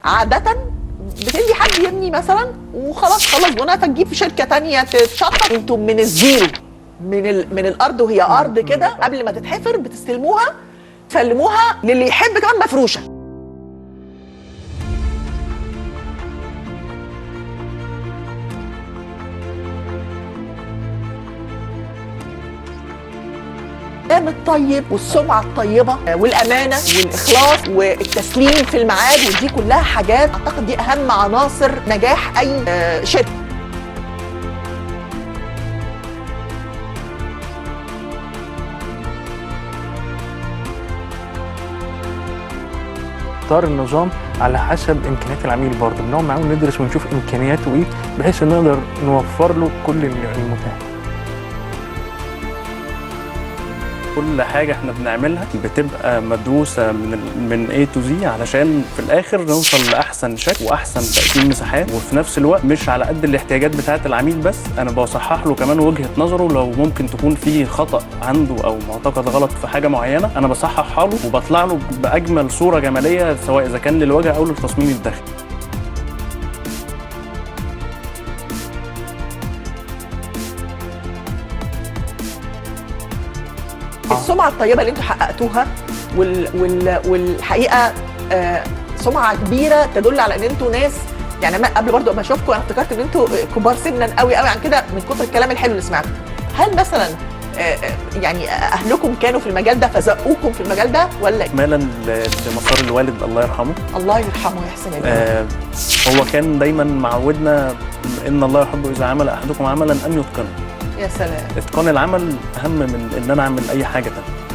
عادة بتدي حد يبني مثلا وخلاص خلص بناء، فتجيب شركة ثانية تتشطب. انتم من ال zero، من الارض، وهي ارض كده قبل ما تتحفر بتستلموها، تسلموها للي يحب كمان مفروشه. الكلام الطيب والسمعة الطيبة والامانة والاخلاص والتسليم في الميعاد، ودي كلها حاجات اعتقد دي اهم عناصر نجاح اي شركة. اختار النظام على حسب امكانيات العميل، برضه بنقعد معاه وندرس ونشوف امكانياته ايه بحيث ان نقدر نوفر له كل المتاح. كل حاجة احنا بنعملها بتبقى مدروسة من A to Z علشان في الاخر نوصل لاحسن شكل واحسن تقسيم مساحات، وفي نفس الوقت مش على قد الاحتياجات بتاعه العميل بس، انا بصحح له كمان وجهه نظره. لو ممكن تكون في خطا عنده او معتقد غلط في حاجة معينة، انا بصححها له وبطلع له باجمل صوره جمالية، سواء اذا كان للوجه او للتصميم الداخلي. السمعة الطيبة اللي انتوا حققتوها والحقيقة سمعه كبيرة تدل على ان انتوا ناس، يعني قبل برضو ما اشوفكم انا افتكرت ان انتوا كبار سنا قوي قوي عن كده من كتر الكلام الحلو اللي سمعته. هل مثلا يعني اهلكم كانوا في المجال ده فزقوكم في المجال ده ولا؟ اكمالا لمسار الوالد الله يرحمه. الله يرحمه ويحسن اليه. هو كان دايما معودنا ان الله يحب اذا عمل احدكم عملا ان يتقنه. يا سلام. اتقان العمل اهم من ان انا اعمل اي حاجة ثانية.